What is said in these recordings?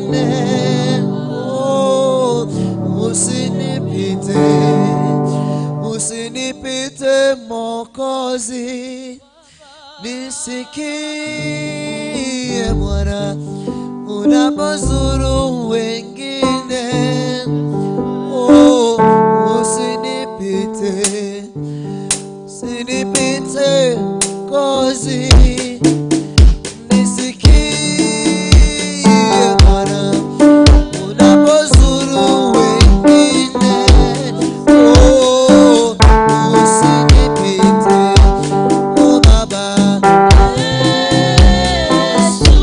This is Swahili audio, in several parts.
wengine, oh, usinipite, usinipite Mwokozi, nisikie Bwana unapozuru wengine, oh, usinipite, usinipite Mwokozi, nisikie Bwana unapozuru wengine, oh, usinipite, oh Baba Yesu,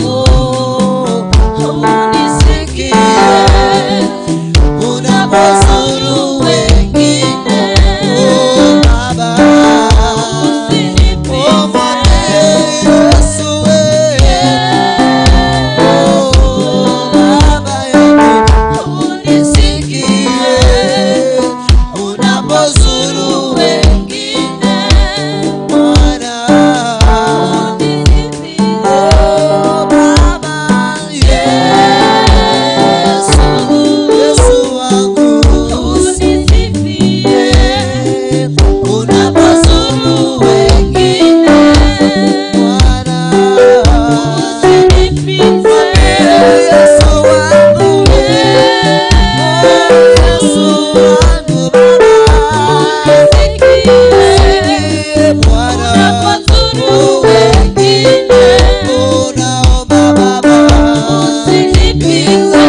oh, unisikie unapozuru wengine, oh Baba, usinipite. Oh mwambie Yesu we, oh Baba yangu Unisikie unapozuru wengine, Bwana, usinipite. Oh Baba Yesu, Yesu wangu Unisifie unapozuru wengine, Bwana, usinipite. Yesu wangu, Yesu wangu Baba, Unisikie Bwana unapozuru wengine, unaomba Baba, usinipite.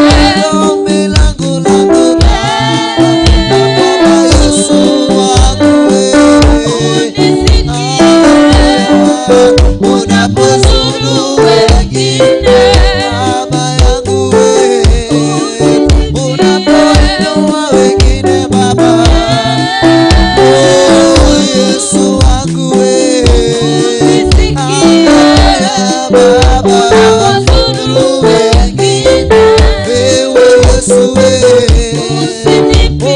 Ombi langu langu Baba, Yesu wangu wewe, Unisikie unapozuru wengine, Baba yangu wewe, unapoinua wengine Baba, oh Yesu wangu wewe, unisikie Baba, unapozuru wengine, wewe Yesu wewe, usinipite.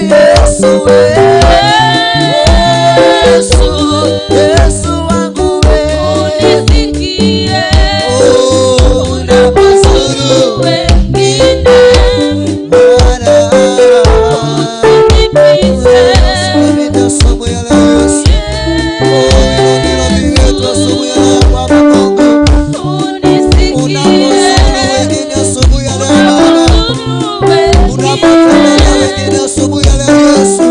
Yesu wewe, Yesu, Yesu wangu wewe, unisikie oh unapozuru wengine, Bwana, usinipite. asubuhi ya leo Yesu, oh hilo ndilo letu asubuhi ya leo Baba Mungu, Unisikie unapozuru wengine asubuhi ya leo Baba, unapozuru wengine, unapotembelea wengine asubuhi ya leo Yesu,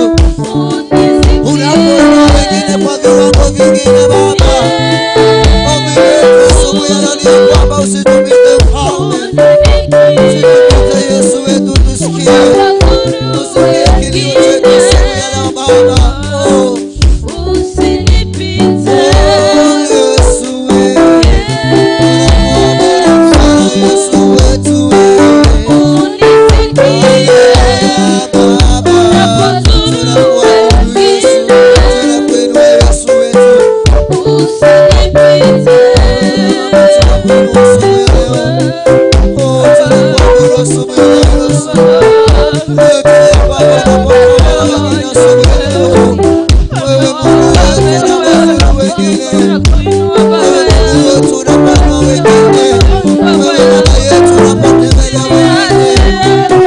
unapoinua wengine kwa viwango vingine Baba, ombi letu asubuhi ya leo ni ya kwamba usitupite Mfalme, usitupite Yesu wetu, tusikie, tusikie kilio chetu asubuhi ya leo Baba, oh Usinipite. Yesu wewe, tunakuabudu Yesu wetu wewe, Unisikie Baba, unapozuru tunakuabudu Yesu, wengine, tunakuinua Yesu wetu, usinipite. tunakuinua asubuhi ya leo, oh tunakuabudu asubuhi ya leo Yesu. Wewe Baba, unapoona wengine asubuhi ya leo, wewe Mungu wetu unapozuru wengine, wewe Mungu wetu unapoinua wengine, wewe Baba yetu unapotembelea wengine,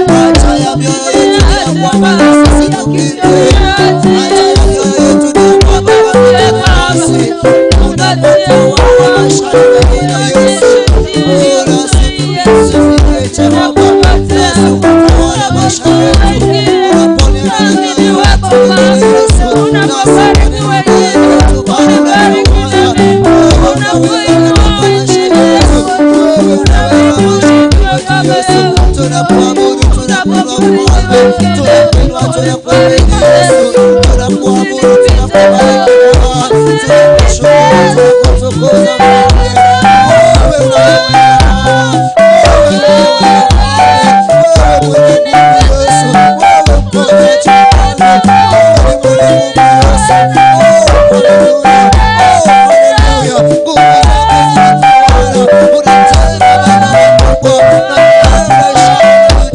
haja ya mioyo yetu ni ya kwamba na sisi tupite, haja ya mioyo yetu ni ya kwamba wapite nasi, unapotawala maisha ya wengine Yesu, oh nasi tusifiche Baba, nasi ukatawala maisha yetu, unaponena na mioyo yetu wengine Yesu, nasi ukanena yetu Bwana unatawala, wewe unaweza katika maisha yetu, wewe unaweza maisha yetu Yesu, tunakuabudu, tunakuinua Mfalme, tunakuinua, tunakubariki Yesu, tunakuabudu, tunakubariki Baba, tunakushukuru, tunakutukuza Mfalme, wewe unaweza Baba, wewe unaweza Mfalme, wewe mwenye nguvu Yesu, wewe mponyaji Mfalme, wewe ni mwenye nguvu Yesu, oh haleluya, oh haleluya, nguvu zako zinatawala, unatenda Baba makubwa na kutenda ishara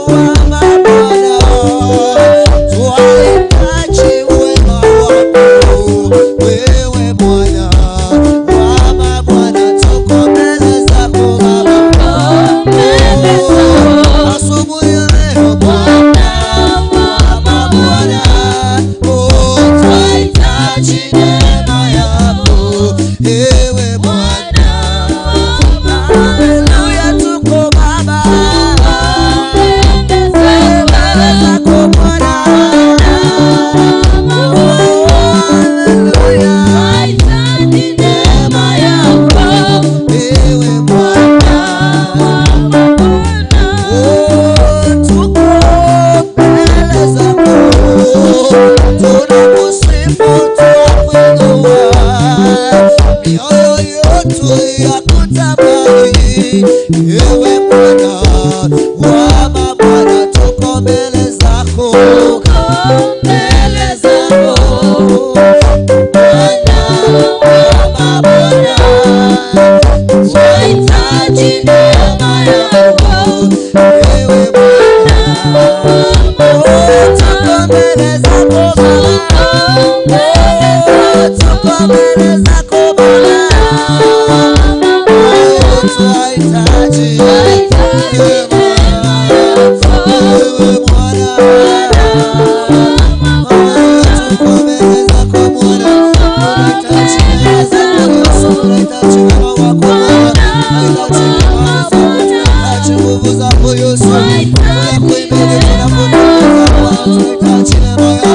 wa mabwana, twahitaji wema wako wewe Bwana wa mabwana, tuko mbele zako Baba. Asubuhi ya leo Bwana wa mabwana, oh, twahitaji neema yako ewe Bwana. Haleluya, tuko Baba mbele zako Bwana. Oh, haleluya, neema yako ewe Bwana. Oh, tuko mbele zako, tunakusifu, tunakuinua, mioyo yetu yakutamani, ewe Bwana wa mabwana, tuko mbele zako, mbele zako Bwana wa mabwana, twahitaji neema yako ewe Bwana. Oh, tuko mbele zako Baba, oh, tuko mbele zako Baba, oh, twahitaji neema yako ewe Bwana. Tuko mbele zako Bwana, tunahitaji neema zako Yesu, tunahitaji wema wako Baba, tunahitaji neema zako, tunahitaji nguvu zako Yesu, tunakuhimidi, tunakutukuza Bwana, tunahitaji neema yako.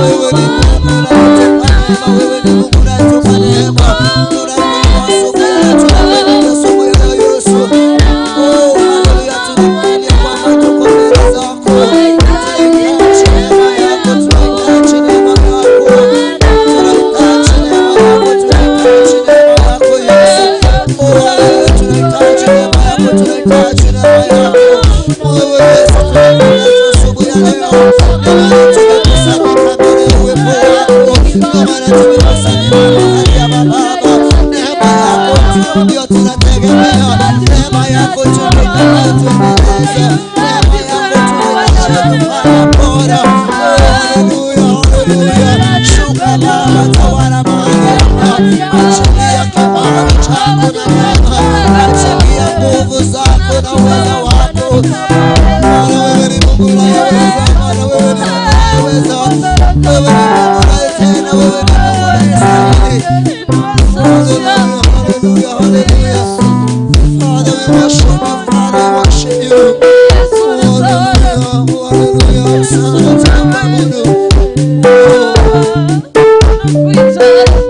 Wewe ni Mungu unayetupa neema, wewe ni Mungu unayetupa neema. Tunakuinua asubuhi ya leo, tunakuhimidi asubuhi ya leo Yesu. Oh, haleluya, tunakuhimidi kwamba tuko mbele zako. Tunahitaji neema yako, tunahitaji neema yako. Tunahitaji neema yako, tunahitaji neema yako Yesu. Oh, haleluya, tunahitaji neema yako, tunahitaji neema yako. Wewe Yesu, tunakuja asubuhi ya leo. Ndio maana tumekusanyika mbele ya uwepo wako. Ndio maana tumekusanyika mahali hapa Baba. Neema yako tu ndio tunategemea. Neema yako tu ndio itakayotuendeleza. Neema yako tu ndio itakayotufanya bora. Oh, haleluya, haleluya. Shuka Baba, tawala mahali hapa. Achilia kibali chako na neema. Achilia nguvu zako na uweza wako. Maana wewe ni Mungu unayeweza, maana wewe ni Mungu unayeweza. Wewe ni Mungu unayetenda, wewe ni Mungu unayestahili. Haleluya, haleluya, haleluya. Father, we worship you, Father, we worship you. Haleluya, haleluya. Asante, tunakuabudu. Oh,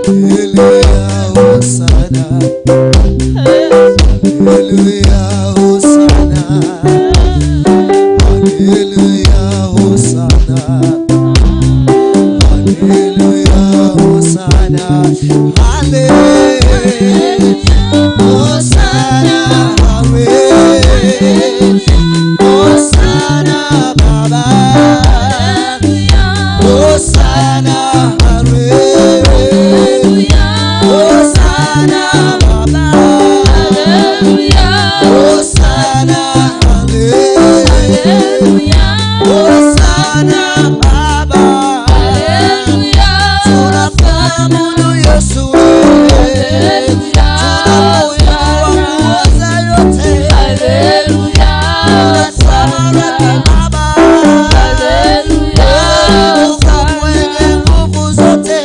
Haleluya, hosana. Haleluya, hosana. Haleluya, hosana. Haleluya, hosana. Haleluya, hosana, Yahweh. Hosana, Baba. Hosana, Yahweh. Hosana, Baba. Hosana, Yahweh. Hosana, Baba. Tunakuabudu Yesu, wewe. Tunakuinua muweza yote. Unatamalaki Baba. Mungu mwenye nguvu zote.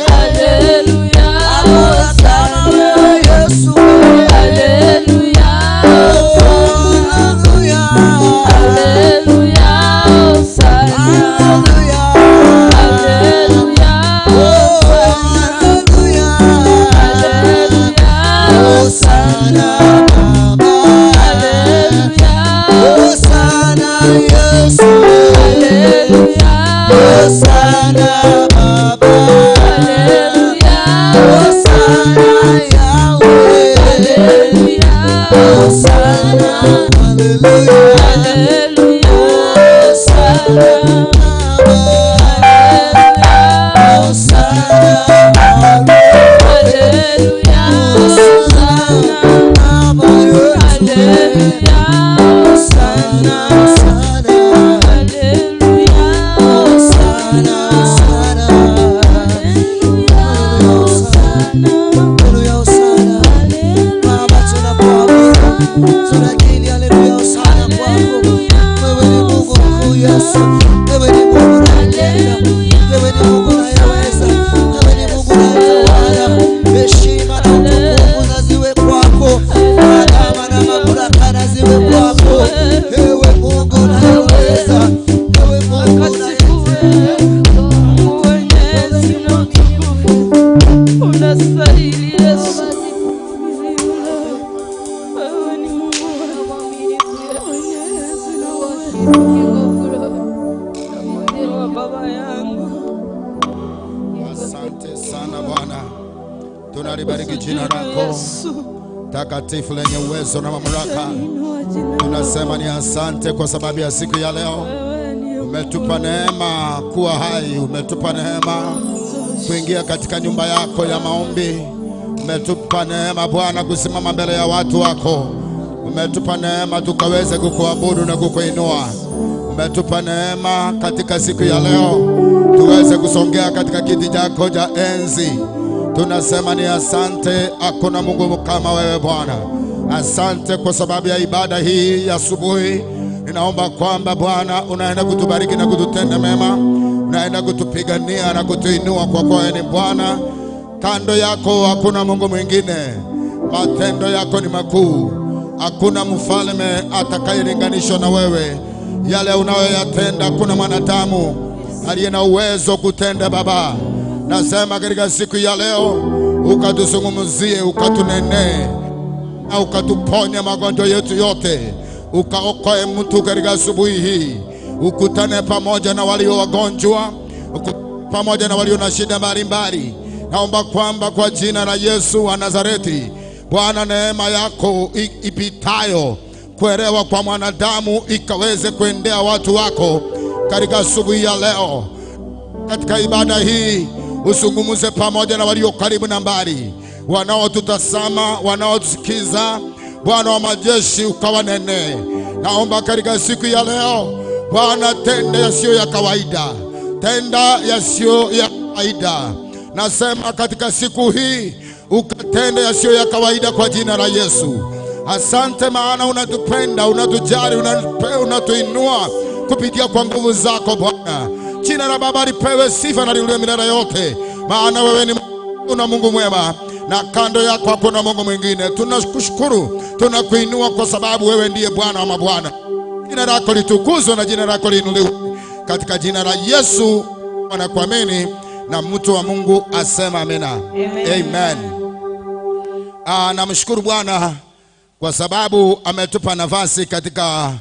Hakuna kama wewe Yesu. Haleluya. Haleluya. Oh, haleluya. Hosana Baba. Hosana Yesu. Hosana Baba. Hosana Yahweh. Hosana, haleluya. Hosana Baba. Hosana Haleluya. Hosana Baba yetu. Hosana, hosana. Yesu. Wewe ni Mungu unayetenda, wewe ni Mungu unayeweza, wewe ni Mungu unayetawala. Heshima na utukufu na ziwe kwako, adama na mamlaka na ziwe kwako. Ewe Mungu unayeweza, ewe Mungu unayetenda. Mwenyezi na utukufu unastahili Yesu. Wewe ni Mungu Mwenyezi na uwezo wa baba yangu. Asante sana Bwana, tunalibariki jina lako Yesu, takatifu lenye uwezo na mamlaka. inua jina Tunasema ni asante kwa sababu ya siku ya leo. wewe ni Umetupa neema kuwa hai, umetupa neema kuingia katika nyumba yako ya maombi, umetupa neema Bwana kusimama mbele ya watu wako, umetupa neema tukaweze kukuabudu na kukuinua. Umetupa neema katika siku ya leo tuweze kusongea katika kiti chako cha enzi. Tunasema ni asante, hakuna Mungu kama wewe Bwana. Asante kwa sababu ya ibada hii ya asubuhi. Ninaomba kwamba Bwana unaenda kutubariki na kututenda mema, unaenda kutupigania na kutuinua, kwa kuwa wewe ni Bwana. Kando yako hakuna Mungu mwingine, matendo yako ni makuu, hakuna mfalme atakayelinganishwa na wewe. Yale unayoyatenda hakuna mwanadamu aliye na uwezo kutenda. Baba, nasema katika siku ya leo ukatuzungumzie, ukatunenee na ukatuponya magonjwa yetu yote, ukaokoe mtu katika asubuhi hii, ukutane pamoja na walio wagonjwa, pamoja na walio na shida mbalimbali. Naomba kwamba kwa jina la Yesu wa Nazareti, Bwana, neema yako ipitayo kuelewa kwa mwanadamu ikaweze kuendea watu wako katika asubuhi ya leo. Katika ibada hii usungumuze pamoja na walio karibu na mbali, wanaotutazama, wanaotusikiza. Bwana wa majeshi, ukawanenee. Naomba katika siku ya leo Bwana, tenda yasiyo ya kawaida, tenda yasiyo ya kawaida. Nasema katika siku hii ukatenda yasiyo ya kawaida kwa jina la Yesu. Asante, maana unatupenda, unatujali, unatuinua kupitia kwa nguvu zako Bwana. Jina la Baba lipewe sifa na liinuliwe milele yote, maana wewe ni Mungu na Mungu mwema, na kando yako hakuna Mungu mwingine. Tunakushukuru, tunakuinua kwa sababu wewe ndiye Bwana wa mabwana. Jina lako litukuzwe na jina lako liinuliwe, katika jina la Yesu wanakuamini, na mtu wa Mungu asema amina. Amen. Namshukuru Bwana kwa sababu ametupa nafasi katika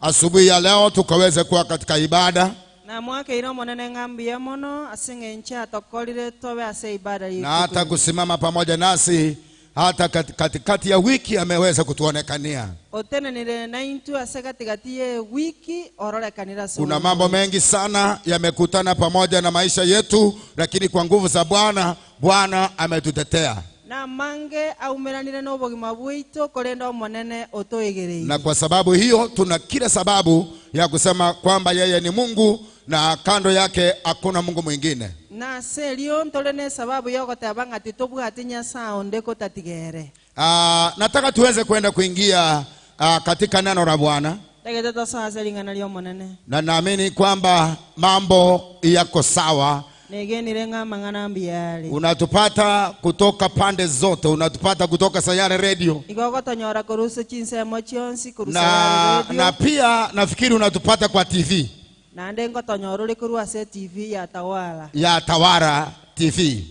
asubuhi ya leo tukaweze kuwa katika ibada Na mwakeire omonene ng'ambuya mono ase eng'encho atokorire tobe ase ibada na hata kusimama pamoja nasi hata katikati ya wiki ameweza kutuonekania. Otenenire na intu ase katikati ye wiki ororekanira ase Kuna mambo mengi sana yamekutana pamoja na maisha yetu, lakini kwa nguvu za Bwana, Bwana ametutetea. Na mange aumeranire na obogima bwaito korenda omonene otoegereire. Na kwa sababu hiyo tuna kila sababu ya kusema kwamba yeye ni Mungu na kando yake hakuna Mungu mwingine. Na ase erio ntore na esababu ya ogoteba ng'a titobwati Nyasaye onde kotatigere. Nataka tuweze kwenda kuingia katika neno la Bwana, Tagete tosoa ase ring'ana ria omonene. na naamini kwamba mambo yako sawa. Negenire ng'a amang'ana mbuya are. Unatupata kutoka pande zote, unatupata kutoka Sayare Radio Igo ogotonyora korwa chinsemo chionsi korwa na, Sayare na Radio. pia nafikiri unatupata kwa TV Naende ngotonyora ore korwa ase TV ya Tawala. ya Tawara TV.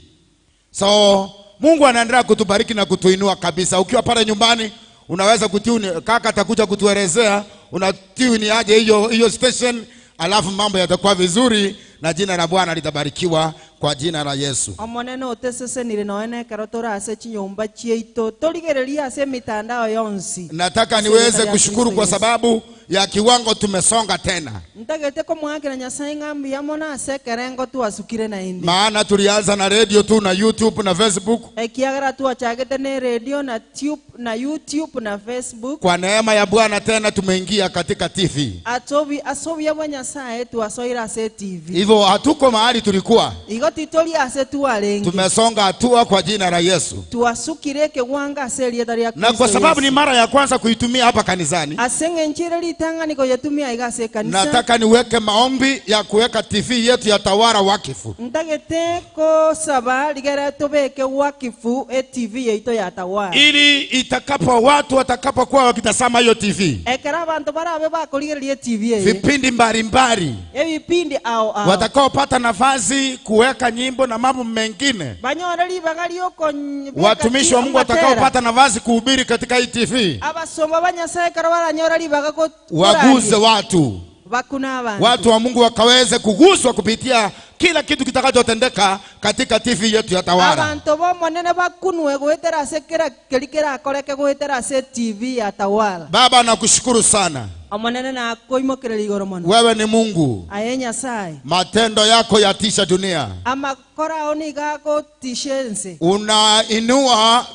So Mungu anaendelea kutubariki na kutuinua kabisa. Ukiwa pale nyumbani unaweza kutune, kaka atakuja kutuelezea unatune aje hiyo hiyo station, alafu mambo yatakuwa vizuri na jina la Bwana litabarikiwa kwa jina la Yesu. Omonene otesesenire noe nekero tore ase chinyomba chiaito torigereria ase emitandao yonsi. Nataka Ase niweze erita ria kushukuru Kristo kwa Yesu. sababu ya kiwango tumesonga tena, Ntagete komwakera Nyasaye ng'a mbuya mono ase ekerengo twasukire naende. maana tulianza na radio tu na YouTube na Facebook, Ekiagera twachagete na radio na tube na YouTube na Facebook. Kwa neema ya Bwana tena tumeingia katika TV. Atobi asobia bwa Nyasaye twasoira ase TV. Hivyo hatuko mahali tulikuwa. Igo titoli ase tuwalengi. Tumesonga hatua kwa jina la Yesu. Twasukire kewanga ase rieta ria Kristo. Na kwa sababu ni mara ya kwanza kuitumia hapa kanisani, asenge nchire litanga yetumia iga ase kanisa. Nataka niweke maombi ya kuweka TV yetu ya Tawara wakifu. Ntagete ko saba ligera tobeke wakifu e TV yeito ya Tawara. Ili itakapo watu watakapokuwa wakitazama hiyo TV, ekera abantu barabe bakorigereria TV ye, vipindi mbalimbali, ebipindi ao ao, watakaopata nafasi kuweka nyimbo na mambo mengine, banyora libagalio watumishi wa Mungu watakaopata nafasi kuhubiri katika hii TV, abasomba banyasaye karabanyora libaga ko waguze watu, bakuna abantu, watu wa Mungu wakaweze kuguswa kupitia kila kitu kitakachotendeka katika TV yetu ya Tawara. Abantu bomonene bakunwe gwetera ase kera kelikera akoreke gwetera ase TV ya Tawara. Baba, nakushukuru sana. Omonene na koimokerera igoro mono. Wewe ni Mungu. Aye Nyasaye. Matendo yako yatisha dunia. Amakora oni gako tishense. Unainua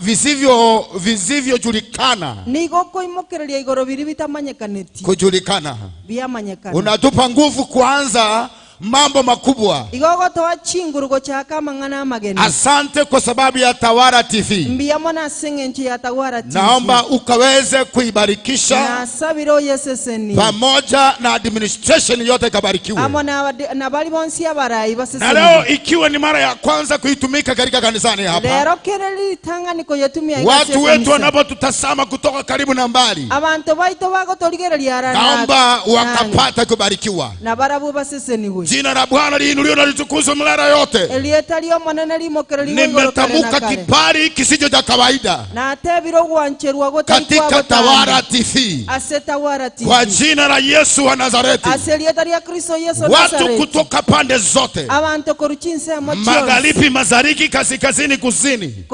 visivyojulikana. Nigo koimokereria igoro biri bitamanyekaneti. Kujulikana. Biamanyekana. Unatupa nguvu kuanza mambo makubwa. Igogo toa chingurugo chaka mangana mageni. Asante kwa sababu ya Tawara TV. Mbiyamona senge ya Tawara TV. Naomba ukaweze kuibarikisha. Na sabiro yeseseni. Pamoja na administration yote ikabarikiwe. Amo na bali bonsi abarai baseseni. Na leo ikiwa ni mara ya kwanza kuitumika katika kanisani hapa. Lero kereli tanga niko yetumia. Watu wetu wanapotutazama kutoka karibu na mbali, abantu baito bago torigereria arana. Naomba wakapata kubarikiwa. Na barabu baseseni. Jina la Bwana liinuliwe na litukuzwe milele yote. Nimetamka kibali kisicho cha kawaida katika Tawara TV, kwa jina la Yesu wa Nazareti. Watu kutoka pande zote, magharibi, mashariki, kaskazini, kusini,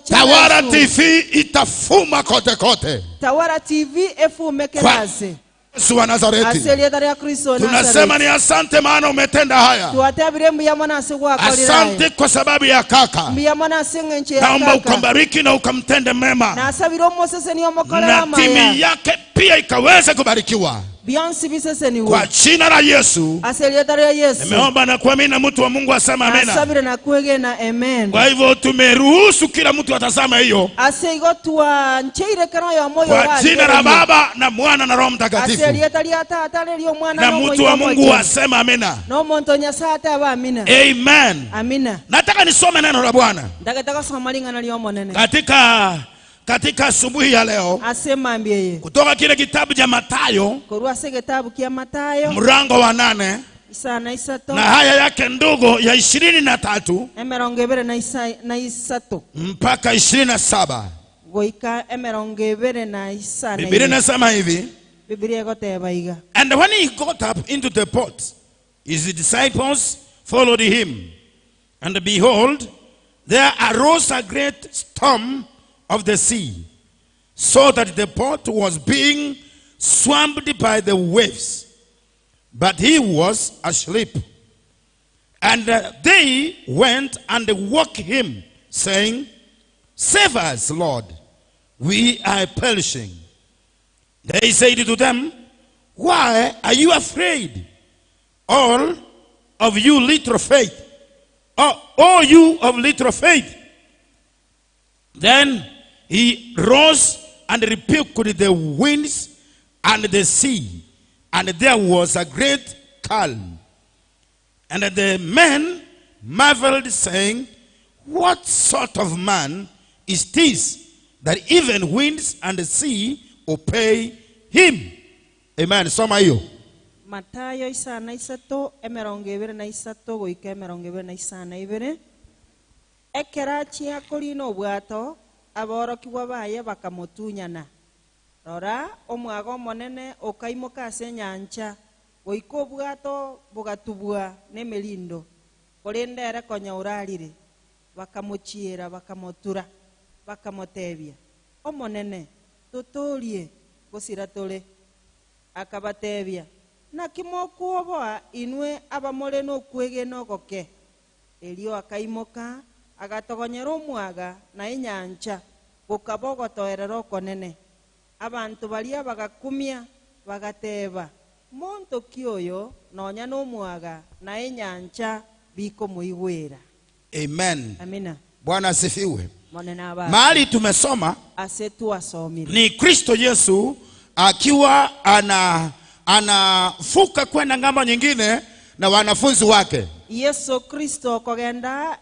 Tawara TV itafuma kote kote. Tawara TV efume kerase. Yesu wa Nazareti. Tunasema ni asante maana umetenda haya. Asante kwa sababu ya kaka. Naomba ukambariki na ukamtende mema, na timu yake pia ikaweze kubarikiwa. Kwa jina la Yesu nimeomba na kuamini, na mtu wa Mungu asema amena. Kwa hivyo tumeruhusu kila mtu atazame hiyo, kwa jina la Baba na Mwana na Roho Mtakatifu. Na mtu wa Mungu asema amena. Amen. Amina. Nataka nisome neno la Bwana katika asubuhi ya leo, kutoka kile kitabu cha Mathayo mlango wa 8 na haya yake ndogo ya 23 mpaka 27. Biblia inasema hivi. And when he got up into the boat, his disciples followed him. And behold, there arose a great storm of the sea, so that the boat was being swamped by the waves. But he was asleep. And they went and woke him, saying, Save us, Lord, we are perishing. They said to them, Why are you afraid, all of you little faith? Oh, you of little faith. Then he rose and rebuked the winds and the sea, and there was a great calm. And the men marveled, saying, What sort of man is this, that even winds and the sea obey him? Amen. Soma hiyo. Mathayo 5:3 23 goika 22. Ekera chiakorina obwato aborokigwa baye bakamotunyana. Rora omwaga omonene okaimoka ase enyancha goika obwato bogatubwa nemerindo, korende ere konya orarire. Bakamochiera bakamotura bakamotebia, Omonene, totorie gosira tore. Akabatebia, naki mokuoboa inwe abamore nokwegena ogoke. Erio akaimoka agatogonyera omwaga na enyancha, Gokaba ogotoerera okonene. Abantu baria bagakumia bagateba monto ki oyo nonya n'omwaga na enyancha bikomuigwera. Amen. Amina. Bwana asifiwe. Monene aba. Mahali tumesoma Ase twasomire ni Kristo Yesu akiwa anafuka kwenda ng'ambo nyingine na wanafunzi wake. Yesu Kristo kogenda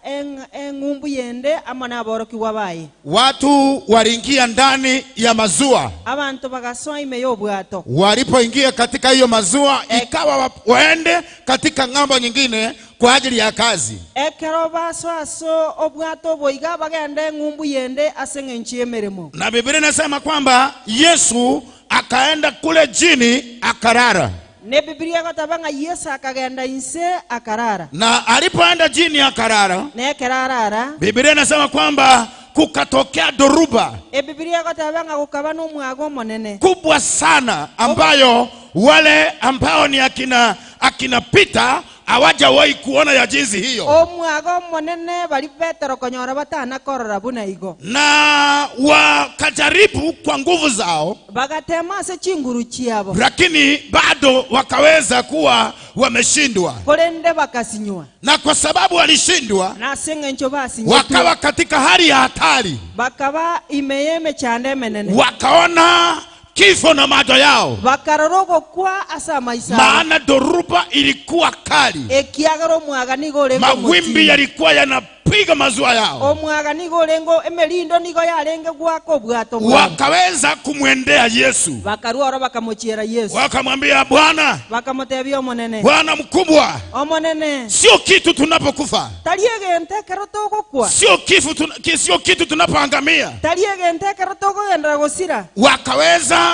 eng'umbu yende amo n'aborokigwa baye. Watu waliingia ndani ya mazua. Abantu bagasoa ime y'obwato. Walipoingia katika hiyo mazua ikawa waende katika ng'ambo nyingine kwa ajili ya kazi. Ekero basoa so obwato boiga bagenda eng'umbu yende ase eng'encho y'emeremo. Na Biblia inasema kwamba Yesu akaenda kule chini akarara. Ne Biblia gotabanga Yesu akagenda inse akarara. Na alipoenda chini akarara, Ne kerarara, Biblia inasema kwamba kukatokea dhoruba Biblia gotabanga gukaba n'omwaga omonene kubwa sana ambayo wale ambao ni akina Peter hawajawahi kuona ya jinsi hiyo. Omwaga omonene bali Petero konyora batana korora buna igo. Na wakajaribu kwa nguvu zao, bagatema ase chinguru chiabo, lakini bado wakaweza kuwa wameshindwa. Korende bakasinywa. Na kwa sababu walishindwa, na seng'encho basinywa, wakawa katika hali ya hatari. Bakaba imeyeme chande menene. Wakaona kifo na macho yao. Bakarorogo kwa asa maisha. Maana dhoruba ilikuwa kali. Ekiagaro mwaga nigo lengo. Mawimbi yalikuwa yanapiga mazua yao. Omwaga nigo lengo emelindo nigo yarenge gwako bwato. Wakaweza kumwendea Yesu. Bakaruora bakamuchiera Yesu. Wakamwambia Bwana. Bakamutebia omonene. Bwana mkubwa. Omonene. Sio kitu tunapokufa. Tariege ntekero togokwa. Sio kifu sio kitu tunapoangamia. Tariege ntekero togogendera gosira. Wakaweza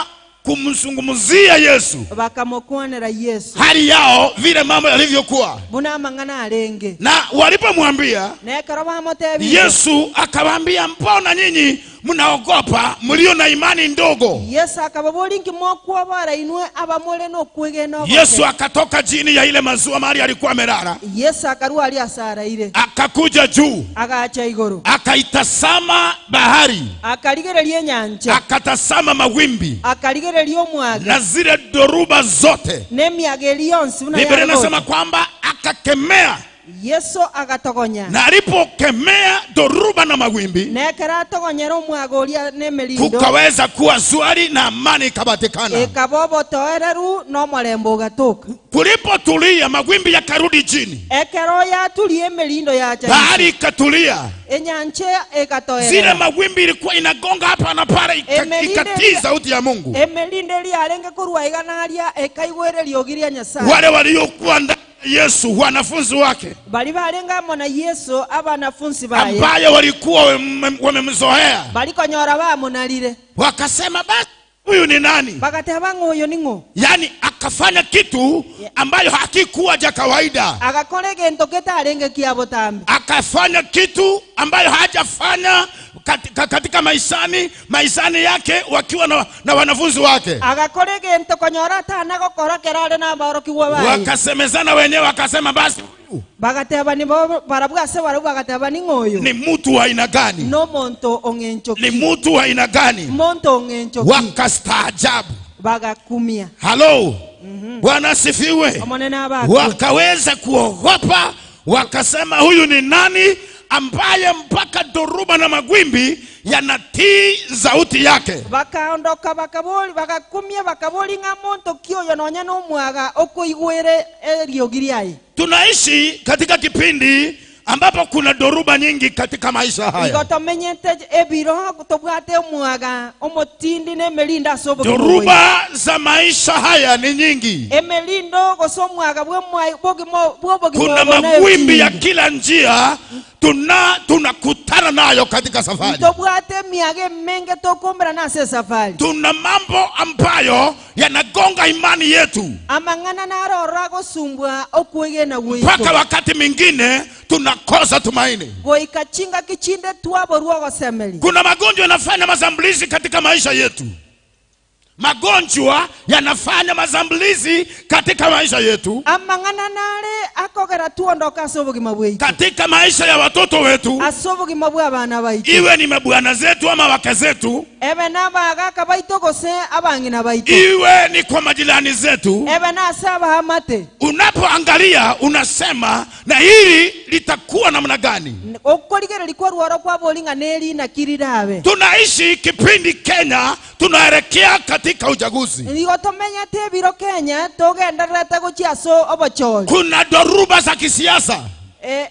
kumzungumzia Yesu. Bakamukwanera Yesu. Hali yao vile mambo yalivyokuwa. Buna mang'ana arenge. Na walipomwambia, Yesu akawaambia, mbona nyinyi mnaogopa mlio na imani ndogo? Yesu akababori nkimokwa bara inwe abamole no kwegena. Yesu akatoka chini ya ile mazua mahali alikuwa amelala. Yesu akarua ali asara ile. Akakuja juu. Akaacha igoro. Akaitasama bahari. Akarigereria nyanja. Akatasama mawimbi. Akarigereria omwaga. Na zile dhoruba zote. N'emiyaga yonsi. Biblia inasema kwamba akakemea. Yesu akatogonya. Na alipokemea dhoruba na mawimbi, nekera togonyera omwaga oria n'emerindo, kukaweza kuwa swali na amani ikapatikana. Ekabobo toereru n'omorembo ugatuka. Kulipotulia mawimbi yakarudi chini. Ekero yatulie emerindo yacha. Bahari ikatulia. Enyanche ekatoera. Zile mawimbi ilikuwa inagonga hapa na pale ikatii sauti ya Mungu. Emerindo yarenge kurwa iganaria ekaigwereria ogiria Nyasaye. Wale waliokuwa ndani Yesu wanafunzi wake bali barenga mona Yesu abanafunzi baye ambaye walikuwa wamemzoea balikonyora bamunalire, wakasema basi huyu ni nani? Bakateba ng'oyo ni ng'o. Yani akafanya kitu ambayo hakikuwa cha kawaida. Agakora gento ketarenge kiabotambi. Akafanya kitu ambayo hajafanya katika maishani yake wakiwa na wanafunzi wake. Agakora gento konyora tana gokora kerare na aborokigwa baye. Wakasemezana wenyewe wakasema basi bagateba ni barabwa se barabu bagateba ni ng'oyo. Ni mtu wa aina gani? No monto ong'encho. Ni mtu wa aina gani? Monto ong'encho. Wakastaajabu. Bagakumia. Hello. Bwana asifiwe. Wakaweza kuogopa, wakasema huyu ni nani ambaye mpaka dhoruba na magwimbi yanatii sauti yake? Bakaondoka bakaboli bakakumia bakaboli ng'amonto kioyo nonya n'omwaga okoigwere eriogi. Tunaishi katika kipindi ambapo kuna dhoruba nyingi katika maisha haya. Dhoruba za maisha haya ni nyingi. Kuna mawimbi ya kila njia tunakutana nayo katika safari. Tuna mambo ambayo yanagonga imani yetu mpaka wakati mwingine tunakosa tumaini. Kuna magonjwa yanafanya mashambulizi katika maisha yetu. Magonjwa yanafanya mazambulizi katika maisha yetu, Amang'ana nare akogera tuondoka ase obogima bwaitu, katika maisha ya watoto wetu, ase obogima bwa abana baitu, iwe ni mabwana zetu ama wake zetu, ebe nabagaka baitu gose abang'ina baitu, iwe ni kwa majirani zetu. Ebe nase abahamate. Unapoangalia unasema, na hili litakuwa namna gani? Okorigereri kwa rwaro kwa bolinga neri na kirirabe. Tunaishi kipindi Kenya tunaelekea katika uchaguzi. Nigo tomenya tebiro Kenya togendererete gochia ase obochori. Kuna dhoruba za kisiasa.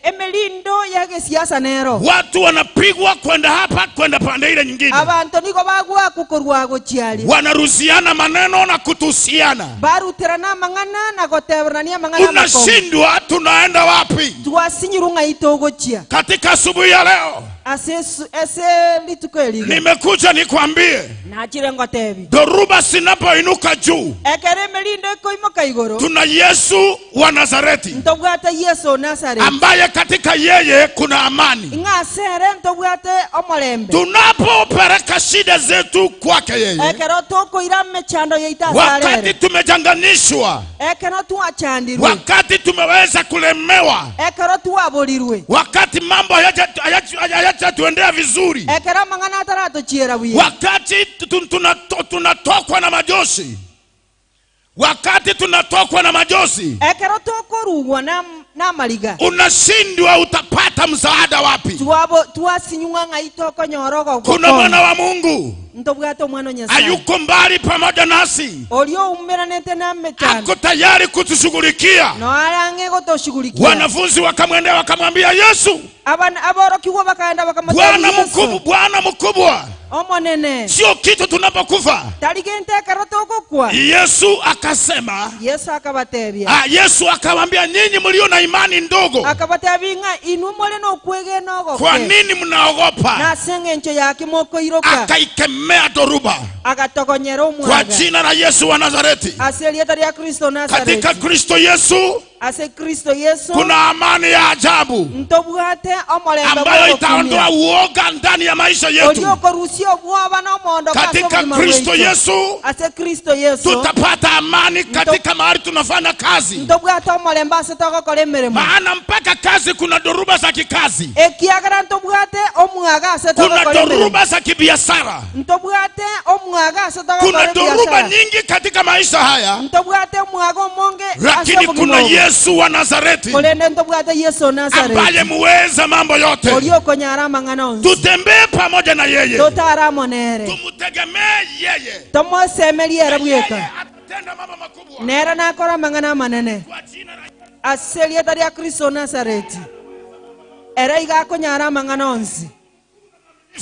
Emelindo ya kisiasa nero. Watu wanapigwa kwenda hapa kwenda pande ile nyingine. Abantu nigo bagwa kukorwa gochiari. Wanaruziana maneno na kutusiana. Barutirana mang'ana na goteberania mang'ana makongo. Unashindwa tunaenda wapi? Twasinyirunga itogochia. Katika asubuhi ya leo ase lituko eliga. Nimekuja nikwambie. Nachire ngotebi. Dhoruba zinapoinuka juu, Ekere emelindo ekoimoka igoro, tuna Yesu wa Nazareti, ntobwate Yesu Nazareti, ambaye katika yeye kuna amani. Ng'asere ntobwate omolembe. Tunapopeleka shida zetu kwake yeye, Ekero tokoira mechando yeita asarere, wakati tumechanganishwa, ekero twachandirwe, wakati tumeweza kulemewa, ekero twaborirwe, wakati mambo hayajatuendea vizuri, ekero mang'ana ataratochiera buya, wakati tunatokwa na majosi, wakati tunatokwa na majosi, ekero tokorugwa na mariga, unashindwa utapata msaada wapi? Twabo twasinyung'a ng'aito konyorogo. Kuna mwana wa Mungu ntobwate omwana Nyasaye hayuko mbali pamoja nasi, orio umeranete na mechando, ako tayari kutushughulikia. No arange gotoshughulikia. Wanafunzi wakamwendea wakamwambia Yesu, aborokigwa bakaenda bakamwambia Bwana mkubwa, Bwana mkubwa, omonene, sio kitu tunapokufa. Tarigente karotokokwa. Yesu akasema, Yesu akabatebia. Yesu akawaambia, nyinyi mlio na imani ndogo, akabatebia ng'a inu mole no kwegenogo, kwa nini mnaogopa? Na seng'encho yake mokoiroka. Akaikemea dhoruba, agatogonyera omwaga, kwa jina la Yesu wa Nazareti, ase rieta ria Kristo Nazareti. Katika Kristo Yesu, ase Kristo Yesu, kuna amani ya ajabu ntobwate omolembe ambayo itaondoa uoga ndani ya maisha yetu. Katika Kristo Yesu, ase Kristo Yesu, tutapata amani katika mahali tunafanya kazi. Ntobwate omolembe ase togokora emeremo. Maana mpaka kazi kuna dhoruba za kikazi, ekiagera ntobwate omwaga ase togokora kuna emeremo, dhoruba za kibiashara, ntobwate omwaga ase togokora kuna dhoruba biashara, nyingi katika maisha haya, ntobwate omwaga omonge, lakini kuna Yesu wa Nazareti ambaye muweza mambo yote. Tutembee pamoja na yeye, tumutegemee yeye, yeye atatenda mambo makubwa. Kwa jina la Ase rieta Kristo Nazareti, era igakonyara mang'ana onsi,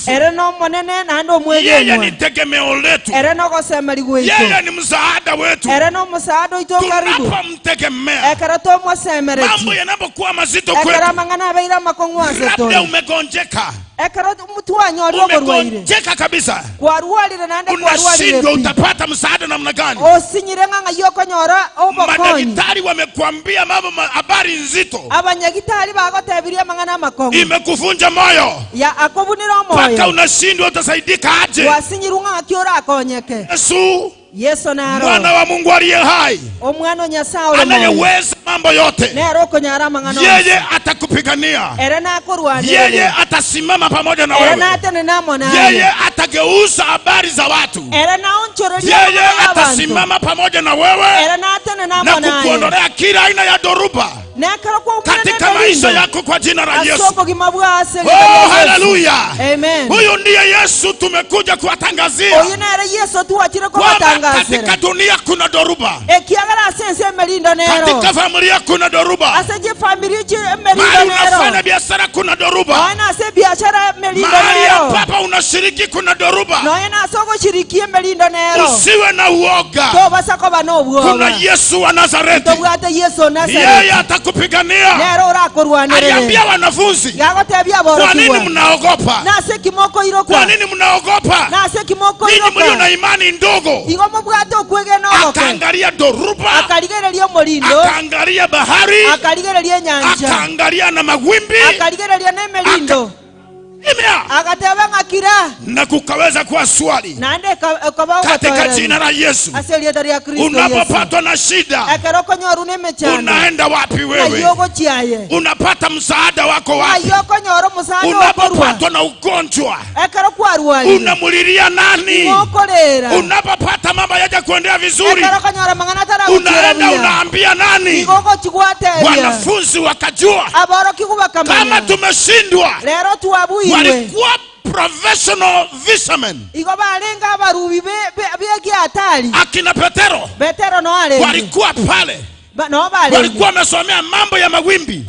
Ere no monene na ndo Yeye mwegenwa. ni tegemeo letu. Ere no gosemeri gwitu. Yeye ni msaada wetu. Ere no msaada oito karibu. Tunapomtegemea, Ekero tomwosemereti. mambo yanapokuwa mazito Ekero kwetu, mang'ana abeire makong'u ase labda umegonjeka, Ekero mtu wanyorire oborwaire. umegonjeka kabisa, Kwarwarire nande kwarwarire. unashindwa utapata msaada namna gani? Osinyire ng'ang'a yokonyora obokonyi. Madaktari wamekuambia mambo habari nzito, Abanyagitari bagotebirie mang'ana amakong'u. imekuvunja moyo Ya akobunire mpaka omoyo. unashindwa utasaidika aje. Wasinyirwe ng'ang'a orakonyeke. Yesu, Yesu naro. mwana wa Mungu aliye hai, Omwana Nyasaye ore moyo. anayeweza mambo yote, Nero okonyara mang'ana. yeye atakupigania, Ere nakorwanire. yeye atasimama pamoja na Ere wewe, natene namona. yeye atageuza habari za watu, Ere naonchoreria yeye mang'ana y'abantu. atasimama pamoja na wewe Ere natene na namona. kukuondolea kila aina ya dhoruba Nekero kwa katika maisha yako kwa jina la Yesu. Asobogima bwa ase. Oh, haleluya. Amen. Huyu ndiye Yesu tumekuja kuwatangazia Oyu nere Yesu tuwachire kwamba kobatangazira. katika dunia kuna dhoruba, Ekiagera ase ense emerindo nero. katika familia kuna dhoruba, Ase chifamiri chi emerindo mahali unafanya nero. biashara kuna dhoruba, Noe nase biashara emerindo mahali nero. ambapo unashiriki kuna dhoruba. Noe nase ogoshiriki emerindo nero. Usiwe na uoga, Tobasa koba kuna nobwoba. Yesu wa Nazareti, Tobwate Yesu yeye Nazareti. atakupigania. Nero orakorwanerere. Aliambia wanafunzi, Yagotebia kwa nini aborokigwa. mnaogopa? Nase kimoko Kwa iroka. nini mnaogopa? Nase kimoko Ninyi mlio na iroka. imani ndogo. Igo mobwate okwegena ogoke. Akaangalia dhoruba, Akarigereria omorindo. akaangalia bahari, Akarigereria enyancha. akaangalia na mawimbi, Akarigereria n'emerindo. Agateba ngakira na kukaweza kuwa swali katika jina la Yesu. Unapopatwa na shida unaenda wapi wewe? Unapata msaada wako wapi? Unapopatwa na ugonjwa unamulilia nani? Unapopata mambo yaja kuendea vizuri unaenda unaambia nani? Wanafunzi wakajua kama tumeshindwa. Walikuwa professional fishermen. Akina Petero walikuwa pale, walikuwa wamesomea mambo ya mawimbi,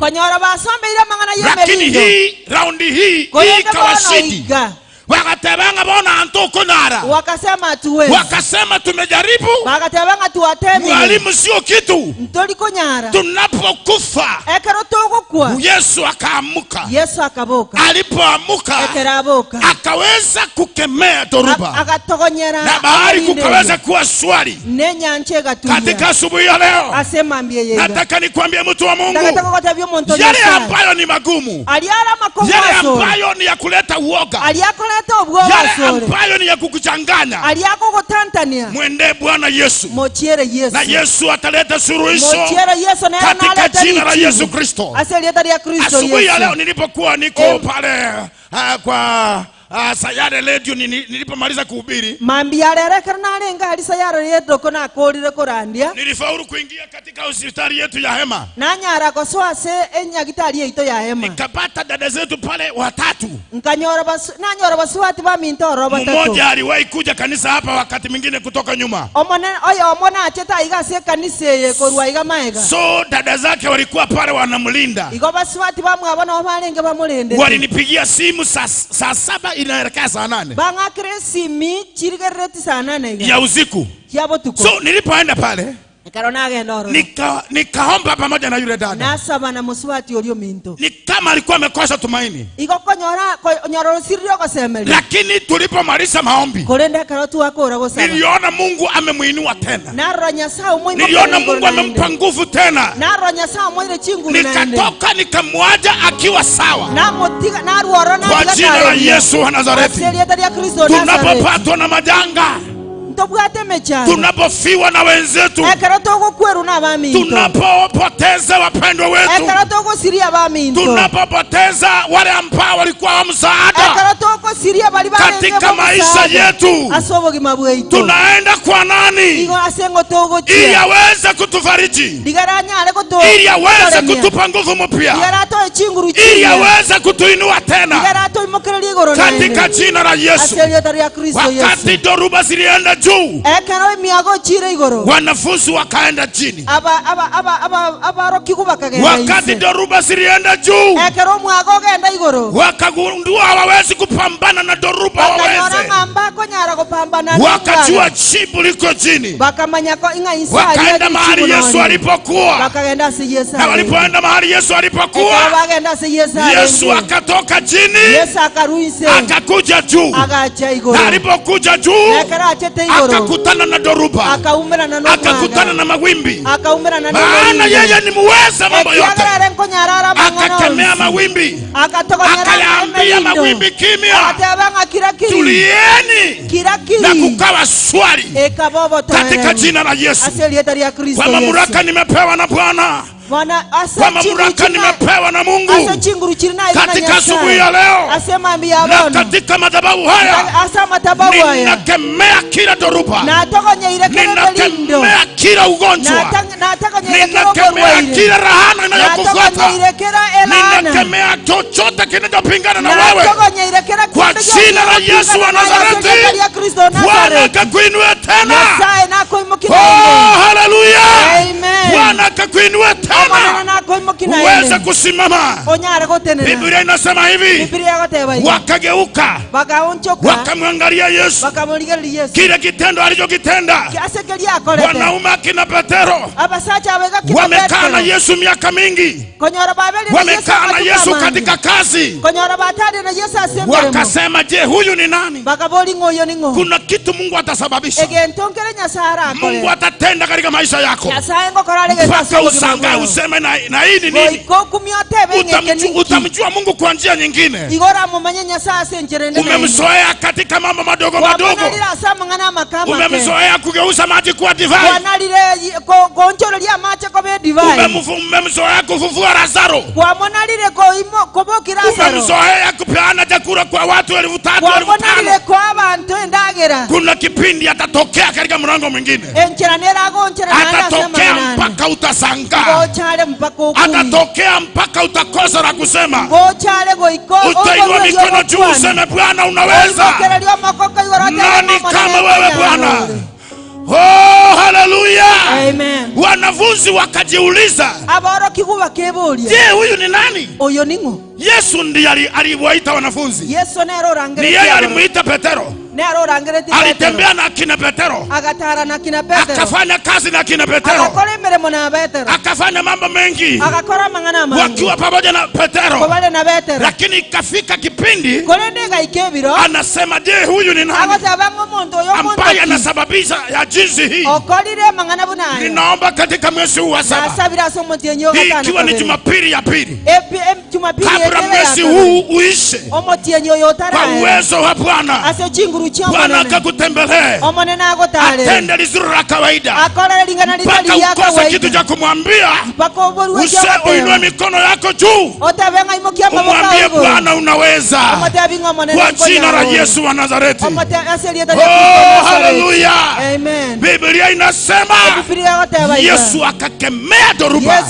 lakini hii raundi hii ikawashidi. Wakatebanga bona antuko nara, wakasema hatuwezi, wakasema tumejaribu, wakatebanga tuwatemi, mwalimu sio kitu, tunapokufa. Yesu akaamuka. Yesu akaboka. Alipoamuka akaweza kukemea dhoruba na bahari kukaweza kuwa shwari. Katika asubuhi ya leo nataka nikwambie mtu wa Mungu, yale ambayo ni magumu, yale ambayo ni ya kuleta uoga, yale ambayo ni ya kukuchanganya, mwende Bwana Yesu, na Yesu ataleta suluhisho katika jina la Yesu Kristo. Asubuhi ya leo nilipokuwa niko pale kwa Sayare Radio, nilipomaliza kuhubiri, nilifaulu kuingia katika hospitali yetu ya hema. Nikapata dada zetu pale watatu. Mmoja aliwahi kuja kanisa hapa wakati mwingine kutoka nyuma. So dada zake walikuwa pale wanamlinda. Walinipigia simu saa 7 inaelekea saa 8 ya usiku. So nilipoenda pale nikaomba pamoja na yule dada. Ni kama alikuwa amekosa tumaini, lakini tulipomaliza maombi niliona Mungu amemuinua tena, niliona Mungu amempa nguvu tena. Nikatoka nikamwacha akiwa sawa. Kwa jina la Yesu wa Nazareti, tunapopatwa na majanga, tunapofiwa na wenzetu, tunapopoteza wapendwa wetu, tunapopoteza wale ambao walikuwa wa msaada katika maisha yetu, tunaenda kwa nani ili aweze kutufariji, ili aweze kutupa nguvu mpya, ili aweze kutuinua tena katika jina la Yesu. Wakati dhoruba zilienda juu, wanafunzi wakaenda chini. Wakati dhoruba zilienda juu, wakagundua hawawezi kupambana na dhoruba, hawawezi. Wakajua jibu liko chini. Wakaenda mahali Yesu alipokuwa, na walipoenda mahali Yesu alipokuwa, Yesu akatoka chini akakuja juu, na alipokuja juu akakutana na dhoruba, akakutana na mawimbi, maana yeye ni muweza mambo yote. Akakemea mawimbi, akayaambia mawimbi kimya, tulieni, na kukawa shwari katika jina la Yesu. Kwa mamlaka nimepewa na Bwana, kwa mamlaka nimepewa na Mungu katika asubuhi ya leo na katika madhabahu haya, ninakemea kila dhoruba, ninakemea kila ugonjwa, ninakemea kila rahana inayokufuata, ninakemea chochote kinachopingana na wewe kwa jina la Yesu wa Nazareti. Bwana akakuinue tena. Oh, haleluya! Bwana akakuinue tena uweze kusimama. Biblia inasema hivi, wakageuka wakamwangalia Yesu. Kile kitendo alichokitenda, wanaume akina Petero wamekaa na Yesu miaka mingi, wamekaa na Yesu katika kazi, wakasema, je, huyu ni nani? Kuna kitu Mungu atasababisha, Mungu atatenda katika maisha yako mpaka Mpaka ushangae useme na hii ni nini? Utamjua Mungu kwa njia nyingine. Umemzoea katika mambo madogo madogo. Umemzoea kugeuza maji kuwa divai. Umemzoea kufufua Lazaro. Umemzoea kupeana chakula kwa watu 3,000, 5,000. Kuna kipindi atatokea katika mlango mwingine. Atatokea mpaka utashangaa. Atatokea mpaka utakosa la kusema. Utainua mikono juu useme, Bwana unaweza. Nani kama wewe Bwana? Oh, haleluya. Amen. Wanafunzi wakajiuliza, je, huyu ni nani? Yesu ndiye aliwaita wanafunzi. Ni yeye alimuita Petero. Alitembea na kina Petero. Akafanya kazi na kina Petero. Akafanya mambo mengi wakiwa pamoja na Petero. Lakini ikafika kipindi anasema, je, huyu ni nani ambaye anasababisha ya jinsi hii? Ninaomba katika mwezi huu wa 7, hii ikiwa ni Jumapili ya pili, kabla mwezi huu uishe, kwa uwezo wa Bwana, Bwana akakutembelee, atende lisilo la kawaida, mpaka ukose kitu cha kumwambia. Uinue mikono yako juu, umwambie Bwana unaweza, kwa jina la Yesu wa Nazareti. Oh, haleluya. Biblia inasema Yesu akakemea dhoruba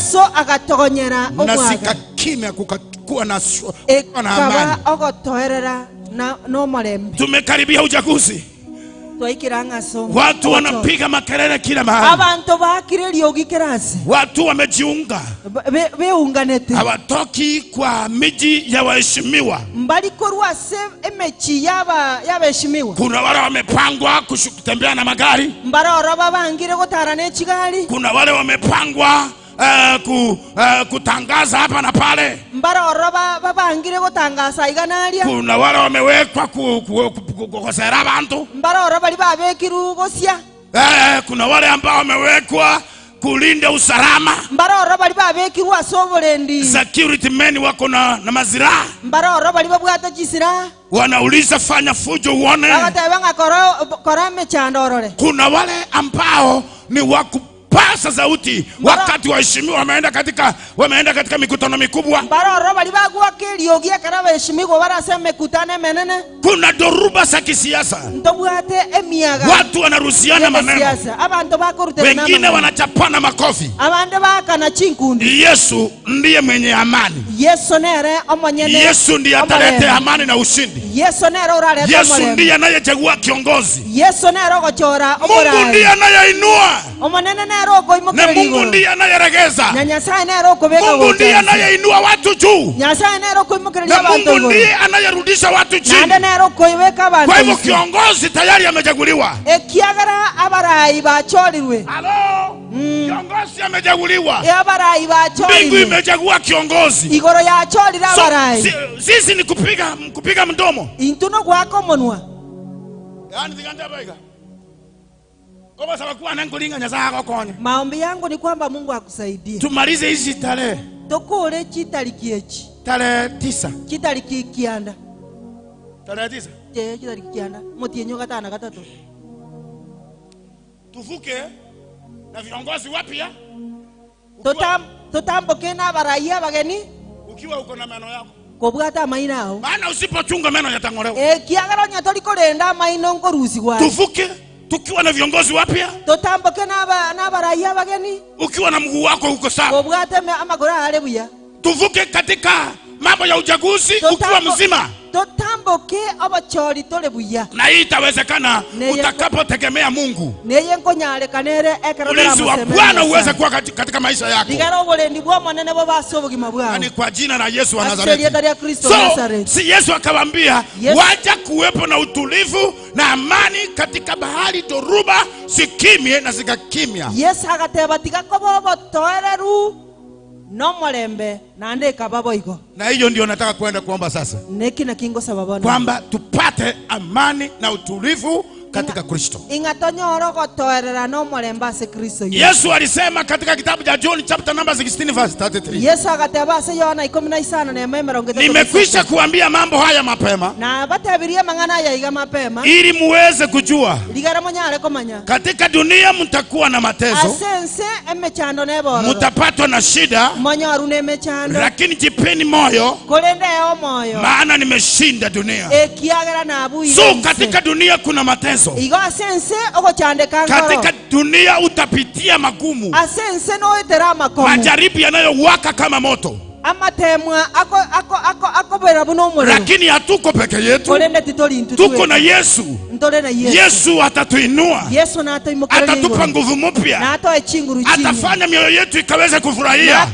na zikakimya, kukakuwa na amani. Tumekaribia uchaguzi. Watu wanapiga makelele kila mahali. Watu wamejiunga, hawatoki kwa miji ya waheshimiwa. Kuna wale wamepangwa kutembea na magari. Kuna wale wamepangwa kutangaza hapa na pale. Kuna wale wamewekwa kukosera bantu. Kuna wale ambao wamewekwa kulinda usalama. Security men wako na maziraha. Wanauliza fanya fujo uone. Kuna wale ambao ni waku pasa sauti wakati waheshimiwa wameenda katika mikutano mikubwa. Kuna dhoruba za kisiasa. Watu wanarusiana maneno, wengine wanachapana makofi. Yesu ndiye mwenye amani. Yesu ndiye ataleta amani na ushindi. Yesu ndiye anayechagua kiongozi. Mungu ndiye anayeinua, na Mungu ndiye anayeregeza. Mungu ndiye anayeinua watu juu, na Mungu ndiye anayerudisha watu chini. Kwa hivyo kiongozi tayari amechaguliwa. Halo, kiongozi amechaguliwa. Mbingu imechagua kiongozi. So, sisi ni kupiga mdomo. Maombi yangu ni kwamba Mungu akusaidie. Tumalize hizi tarehe. Tokore chitariki echi. Tarehe 9. Chitariki kianda. Tarehe 9. Je, chitariki kianda. Motienyo gatana gatatu. Tuvuke na viongozi wapya. Tutamboke na baraia bageni. Ukiwa uko na meno yako. Kobwata maina ao. Maana usipochunga meno yatang'olewa. Kiagaro nyatori korenda maino ngorusigwa. Tuvuke tukiwa na viongozi wapya. Tutamboke na baraia bageni. Ukiwa na mguu wako uko sawa. Kobwate amagora haleluya. Tuvuke katika mambo ya uchaguzi ukiwa mzima. Tutamboke abachori tole buya. Na hii itawezekana utakapotegemea Mungu. Neye nkonyale kanere ekero. Ulinzi wa Bwana uweze kuwa katika maisha yako. Ligaro bolendi bwa mwanene bo basobugima bwao. Ni kwa jina la Yesu wa Nazareti. So, si Yesu akawaambia wacha kuwepo na utulivu na amani katika bahari, dhoruba sikimye na zikakimya. Yesu akateba tikakobo toereru no mwalembe na andeka babo iko. Na hiyo ndio nataka kwenda kuomba sasa. Neki na kingo sababu kwamba tupate amani na utulivu katika Kristo. Yesu Yesu alisema katika kitabu cha John chapter number 16 verse 33. Yesu agateba Yohana 15:33. Nimekwisha kuambia mambo haya mapema na batabiria mang'ana ya iga mapema ili muweze kujua ligara munyare komanya katika dunia mtakuwa na mateso, asense emechando neboro, mtapatwa na shida, monyoru nemechando, lakini jipeni moyo kolende eo moyo, maana nimeshinda dunia. Ekiagera na abu. So katika dunia kuna mateso. Igo asense ogochande kangoro. Katika dunia utapitia magumu. Asense no etera makomu. Majaribu yanayowaka kama moto. Amatemwa ako ako ako akobera buno omuliro. Lakini hatuko peke yetu. Tuko na Yesu. Ntore na Yesu. Yesu atatuinua. Yesu na atatupa nguvu mpya. Atafanya mioyo yetu ikaweze kufurahia.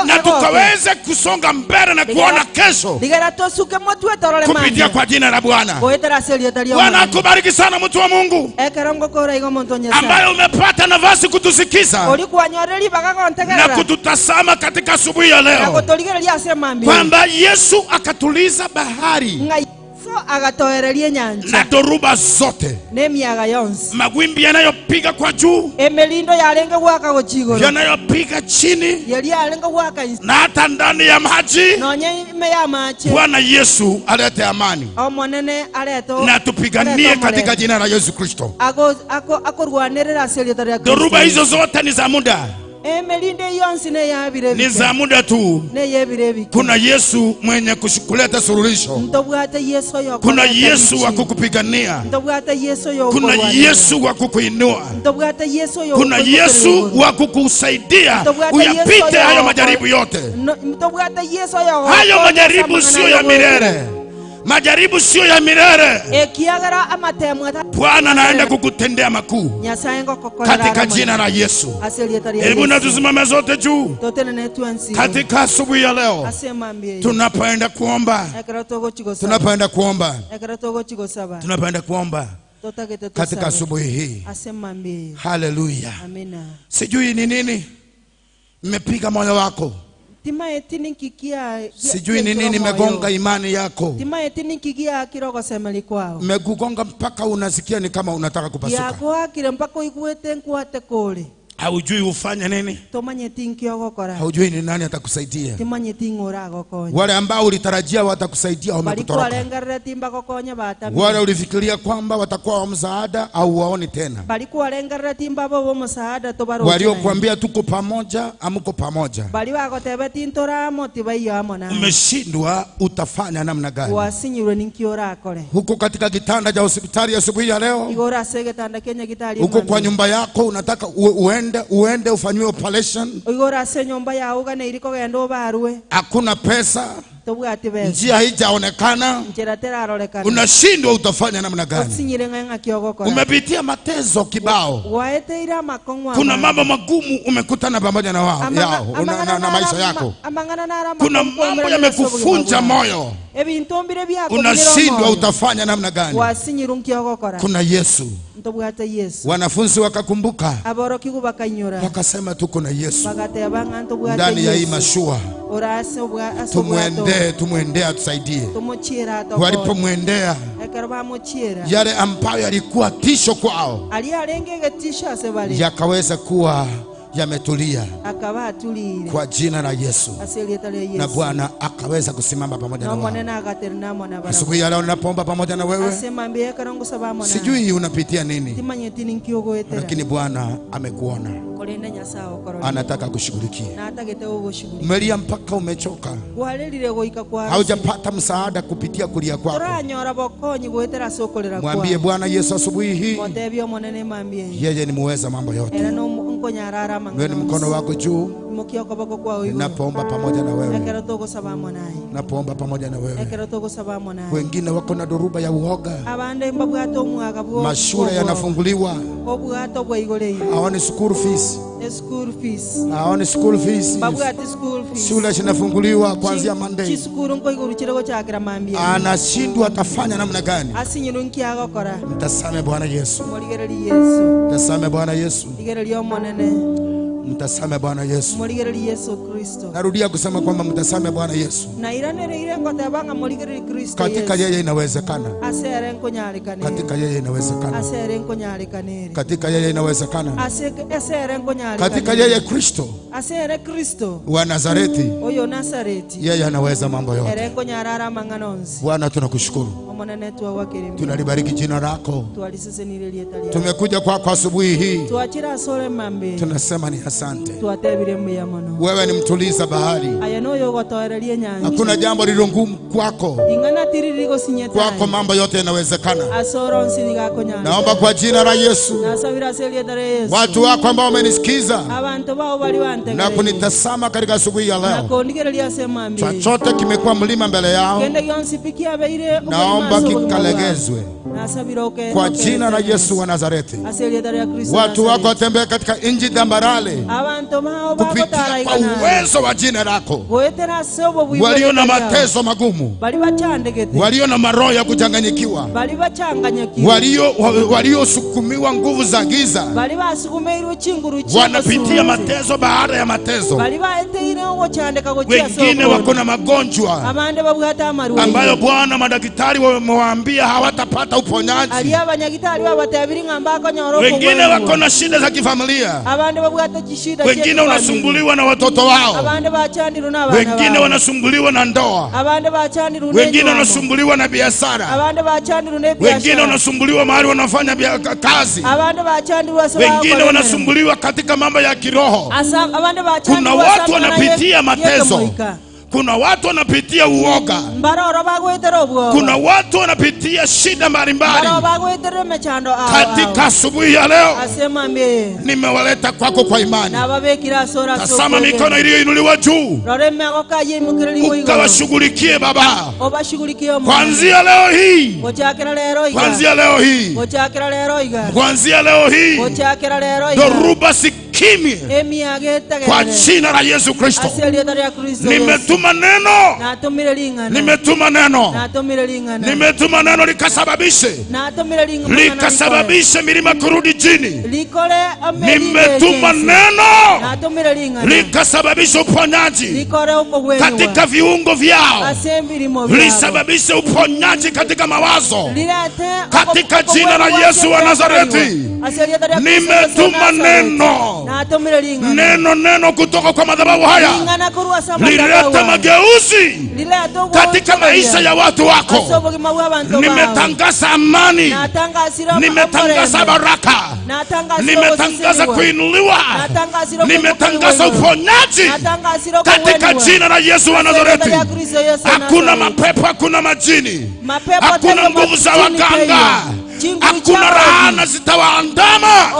Na tukaweze kusonga mbele na kuona kesho. Kupitia kwa jina la Bwana. Bwana akubariki sana mtu wa Mungu ambaye umepata nafasi kutusikiza na kututazama katika asubuhi ya leo, kwamba Yesu akatuliza bahari na dhoruba zote, mawimbi yanayopiga kwa juu, yanayopiga chini, na hata ndani ya maji. Bwana Yesu alete amani na tupiganie katika jina la Yesu Kristo. Dhoruba hizo zote ni za muda. Ni za muda tu. Kuna Yesu mwenye kuleta suluhisho. Kuna Yesu wa kukupigania. Kuna Yesu wa kukuinua. Kuna Yesu wa kukusaidia uyapite hayo majaribu yote. Hayo majaribu sio ya milele. Majaribu sio ya milele. Bwana anaenda kukutendea makuu katika jina la Yesu. Hebu na tusimame zote juu katika asubuhi ya leo. Tunapoenda kuomba, tunapoenda kuomba, tunapoenda kuomba katika asubuhi hii. Haleluya. Sijui ni nini nimepiga moyo wako. Sijui ni nini nimegonga imani yako. Nimekugonga mpaka unasikia ni kama unataka kupasuka. Haujui ufanye nini. Haujui ni nani atakusaidia. Wale ambao ulitarajia watakusaidia wamekutoroka. Wale ulifikiria kwamba watakuwa wa msaada au waoni tena. Waliokuambia tuko pamoja, hamko pamoja. Umeshindwa, utafanya namna gani? Huko katika kitanda cha hospitali asubuhi ya leo, huko kwa nyumba yako unataka uende ufanyiwe operation. Hakuna pesa, njia haijaonekana, unashindwa utafanya namna gani? Umepitia mateso kibao. Kuna mambo magumu umekutana pamoja na wao yao na maisha yako. Kuna mambo yamekufunja moyo, unashindwa utafanya namna gani? Kuna Yesu. Wanafunzi wakakumbuka, wakasema tuko na Yesu ndani ya hii mashua, tumwendee atusaidie. Walipomwendea, yale ambayo yalikuwa tisho kwao yakaweza kuwa yametulia kwa jina la Yesu, na Bwana akaweza kusimama pamoja na wao. Asubuhi ya leo ninapoomba pamoja na wewe, sijui unapitia nini, lakini Bwana amekuona, anataka kushughulikia. Umelia mpaka umechoka, haujapata msaada kupitia kulia kwako. Mwambie Bwana Yesu asubuhi hii, yeye ni muweza mambo yote. Wewe mkono wako juu, ninapoomba pamoja na wewe, ninapoomba pamoja na wewe. Wengine wako na dhoruba ya uoga, mashule yanafunguliwa, haoni school fees, haoni school fees, shule zinafunguliwa kuanzia Monday, anashindwa atafanya namna gani? Mtasame Bwana Yesu, mtasame Bwana Yesu. Mtasame Bwana Yesu. Morigereri Yesu Kristo. Narudia kusema kwamba mtasame Bwana Yesu. Na iranereire ngotebanga morigereri Kristo. Katika yeye inawezekana. Asere nkonyarekane. Katika yeye inawezekana. Asere nkonyarekane. Katika yeye inawezekana. Asere nkonyarekane. Katika yeye Kristo. Asere Kristo wa Nazareti. Oyo Nazareti. Yeye anaweza mambo yote. Ere nkonyarara manganonzi. Bwana tunakushukuru. Tunalibariki jina lako. Tumekuja kwako asubuhi hii. Tunasema ni asante. Wewe ni mtuliza bahari. Hakuna jambo lililo ngumu kwako. Kwako mambo yote yanawezekana. Naomba kwa jina la Yesu, watu wako ambao wamenisikiza na kunitazama katika asubuhi ya leo, chochote kimekuwa mlima mbele yao, naomba kikalegezwe kwa jina la Yesu wa Nazareti. Watu wako watembee katika nchi tambarare kupitia kwa uwezo wa jina lako. Walio na mateso magumu, walio na maroho ya kuchanganyikiwa, waliosukumiwa nguvu za giza, wanapitia mateso baada ya mateso. Wengine wako na magonjwa ambayo Bwana madaktari wamewaambia hawatapata uponyaji. Wengine wako na shida za kifamilia. Wengine wanasumbuliwa na watoto wao. Wengine wanasumbuliwa na ndoa. Wengine wanasumbuliwa na biashara. Wengine wanasumbuliwa mahali wanafanya kazi. Wengine wanasumbuliwa katika mambo ya kiroho. Kuna watu wanapitia mateso. Kuna watu wanapitia uoga. Kuna watu wanapitia shida mbalimbali. Katika asubuhi ya leo nimewaleta kwako kwa imani. Tazama mikono iliyoinuliwa juu, ukawashughulikie Baba. Kuanzia leo hii, kuanzia leo hii, kuanzia leo hii, dhoruba sikimye kwa jina la Yesu Kristo. Nimetuma neno, nimetuma neno, nimetuma neno likasababishe, likasababishe milima kurudi chini. Nimetuma neno likasababishe uponyaji katika viungo vyao, lisababishe uponyaji katika mawazo, katika jina la Yesu wa Nazareti. Nimetuma neno, neno, neno kutoka kwa madhabahu haya lilete mageuzi katika maisha ya watu wako. Nimetangaza amani, nimetangaza baraka, nimetangaza kuinuliwa, nimetangaza uponyaji katika jina la Yesu wa Nazareti. Hakuna mapepo, hakuna majini, hakuna nguvu za waganga, hakuna laana zitawaandama,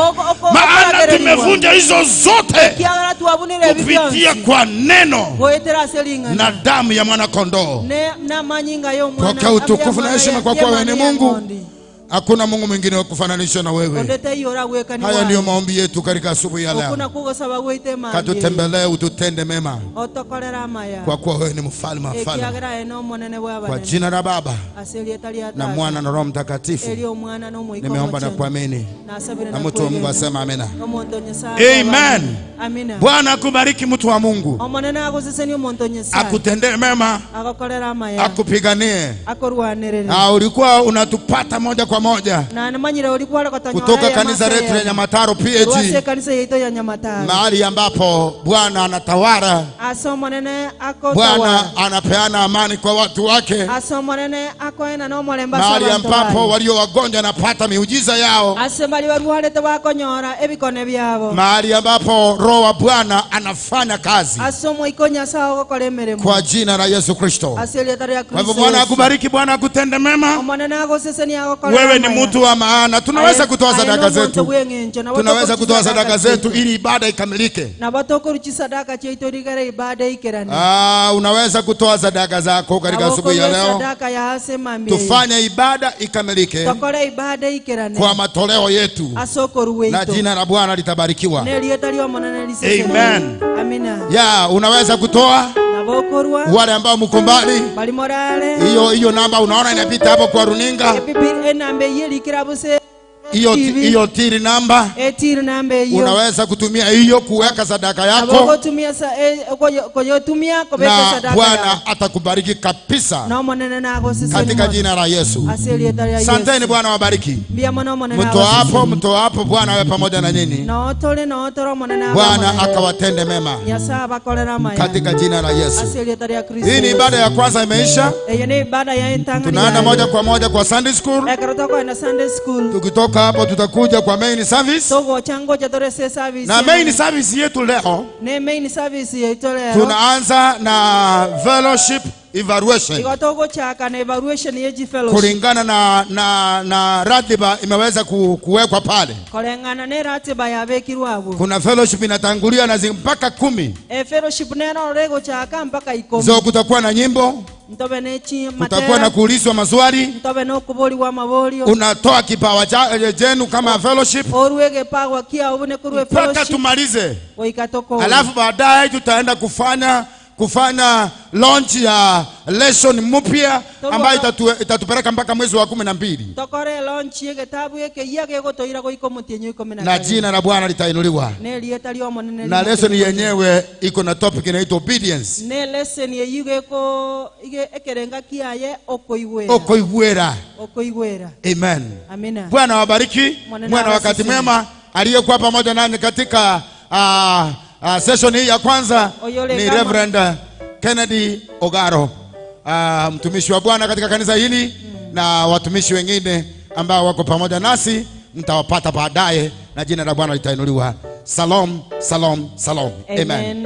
maana tumevunja hizo zote kupitia kwa neno na damu ya mwana kondoo. Pokea utukufu na heshima kwa kuwa wewe ni Mungu. Hakuna Mungu mwingine wa kufananisha na wewe. Haya ndiyo maombi yetu katika asubuhi ya leo. Katutembelee, ututende mema, kwa kuwa wewe ni mfalme wa falme. Kwa jina la Baba na Mwana na Roho Mtakatifu nimeomba na kuamini, na mtu wa Mungu asema amina. Amen. Bwana akubariki mtu wa Mungu, akutendee mema, akupiganie. Ulikuwa unatupata moja kwa moja kutoka kanisa letu la Nyamataro PAG, mahali ambapo Bwana anatawala, Bwana anapeana amani kwa watu wake, mahali ambapo walio wagonjwa wanapata miujiza yao, mahali ambapo Roho wa Bwana anafanya kazi kwa jina la Yesu Kristo. Kwa hivyo Bwana akubariki, Bwana akutende mema. Wewe ni mtu wa maana. Tunaweza kutoa sadaka zetu, tunaweza kutoa sadaka zetu ili ibada ikamilike. Unaweza kutoa sadaka zako katika asubuhi ya leo. Tufanye ibada ikamilike kwa matoleo yetu, na jina la Bwana litabarikiwa. Amen. Ya, unaweza kutoa. Wale ambao mko mbali, hiyo namba unaona inapita hapo kwa runinga. Hiyo till namba, Till namba iyo unaweza kutumia hiyo kuweka sadaka yako, Abogotumia sa koyotumia kobeka na sadaka. Bwana atakubariki kabisa No monene nago sisi katika jina la Yesu. Asili ya Yesu. Asanteni, Bwana wabariki. Mbia mono monene. Mtoapo, mtoapo, Bwana awe pamoja na nyinyi. No tole no toro monene. Bwana akawatende mema Nyasaye abakorera maya katika jina la Yesu. Asili ya Kristo. Hii ni ibada ya kwanza imeisha. Eyo ni ibada ya entangani. Tunaenda moja kwa moja kwa Sunday school. Ekero tokoenda Sunday school. Tukitoka hapo tutakuja kwa main service. Togocha ngoja torese service. Na main service yetu leo, Ne main service yetu leo. tunaanza na fellowship evaluation. Igo togochaka na evaluation yeji fellowship. Kulingana na ratiba imeweza kuwekwa pale. Kulingana na ratiba yabekirwa abo. Kuna fellowship inatangulia na mpaka 10. Fellowship nero regochaka mpaka 10. So kutakuwa na nyimbo, Ntobe nechi kutakuwa na kuulizwa maswali. Ntobe no kuboliwa mabolio. Unatoa kipawa chenu kama fellowship. Oruwege pagwa kia ubune kuruwe mpaka fellowship. tumalize. Oikatoko. Alafu baadaye tutaenda kufanya launch ya lesson mpya ambayo itatupeleka mpaka mwezi wa 12. Tokore launch yegetabu yeke yage gotoira goiko mutienyo 12. Na jina la Bwana litainuliwa. Ne lieta liomo nene. Na lesson yenyewe iko na topic inaitwa obedience. Ne lesson yeyige ko ige ekerenga kiaye okoigwera. Okoigwera. Okoigwera. Amen. Amina. Bwana wabariki. Mwana wakati mwema. Aliyekuwa pamoja nani katika session hii ya kwanza ni Reverend Kennedy Ogaro, mtumishi wa Bwana katika kanisa hili, na watumishi wengine ambao wako pamoja nasi mtawapata baadaye, na jina la Bwana litainuliwa. Salom, salom, salom. Amen. Amen.